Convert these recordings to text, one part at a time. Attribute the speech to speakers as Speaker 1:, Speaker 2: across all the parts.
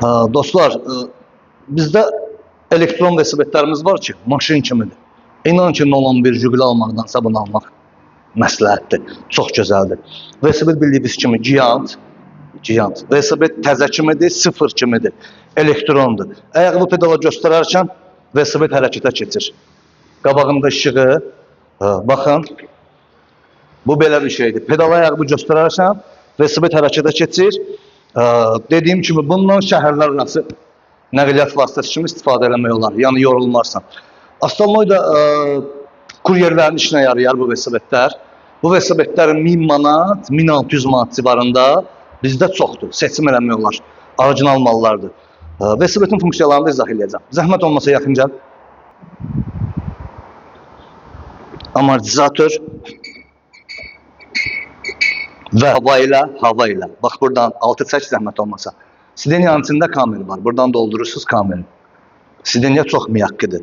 Speaker 1: Dostlar, bizdə elektron velosipedlərimiz var ki, maşın kimidir. İnan ki, 0.11 Jiguli almaqdansa bunu almaq məsləhətdir. Çox gözəldir. Velosiped bildiyiniz kimi gigant, gigant. Velosiped təzə kimidir, sıfır kimidir. Elektrondur. Ayağını pedala göstərərkən velosiped hərəkətə keçir. Qabağında işığı, baxın. Bu belə bir şeydir. Pedala ayağını göstərərsən, velosiped hərəkətə keçir. Dediyim kimi bundan şəhərlər arası nəqliyyat vasitəsi kimi istifadə eləmək olar. Yəni yorulmazsan. Astalnoy da kuryerlərin işinə yarayar bu velosipedlər. Bu velosipedlərin 1000 manat, 1600 manat civarında bizdə çoxdur. Seçim eləmək olar. Orijinal mallardır. Velosipedin funksiyalarını da izah eləyəcəm. Zəhmət olmasa yaxın gəl. Amortizatör və hava ilə, hava ilə. Bax buradan altı çək zəhmət olmasa. Sidenyanın içində kamera var. Buradan doldurursunuz kameranı. Sidenya çox miyaqqıdır.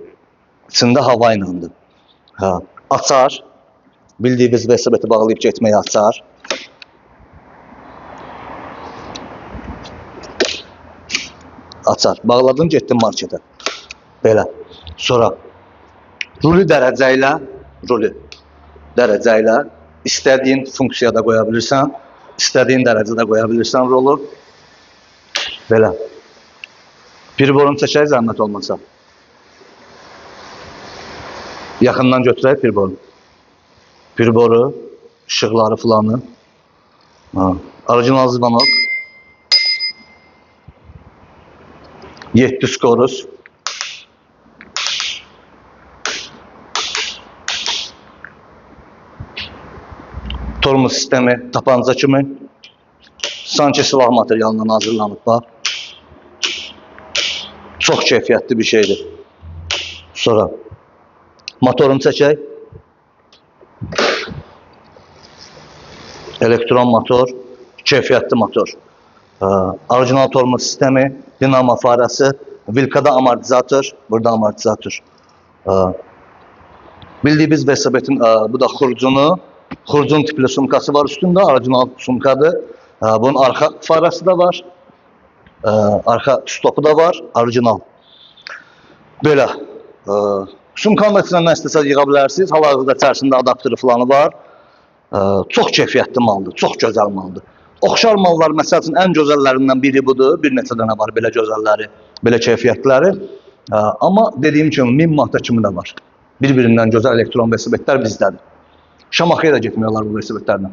Speaker 1: İçində hava iləndir. Ha, açar. Bildiyiniz velosipedi bağlayıb getməyə açar. Açar. Bağladın, getdin marketə. Belə. Sonra ruli dərəcə ilə, ruli dərəcə ilə istədiyin funksiyada qoya bilirsən, istədiyin dərəcədə qoya bilirsən rolu. Belə. Priborunu çəkək zəhmət olmasa. Yaxından götürək priboru. Priboru, işıqları filanı. Ha. Orijinal zvanok. 7 skoruz. Tormuz sistemi tapanca kimi. Sanki silah materialından hazırlanıb bax. Çox keyfiyyətli bir şeydir. Sonra motorunu çəkək. Elektron motor, keyfiyyətli motor. Orijinal tormuz sistemi, dinamo farası, Vilkada amortizatör, burada amortizatör. Bildiyimiz velosipedin bu da xurcunu, xurcun tipli sumkası var üstündə, orijinal sumkadır. Bunun arxa farası da var. Arxa stopu da var, orijinal. Belə. Sumkanın da içindən nə istəsəz yığa bilərsiniz. Hal-hazırda içərisində adaptörü filanı var. Çox keyfiyyətli maldır, çox gözəl maldır. Oxşar mallar məsəl üçün ən gözəllərindən biri budur. Bir neçə dənə var belə gözəlləri, belə keyfiyyətləri. Amma dediyim kimi 1000 manata kimi də var. Bir-birindən gözəl elektron velosipedlər bizdədir. Şamaxıya da getmək olar bu velosipedlərlə.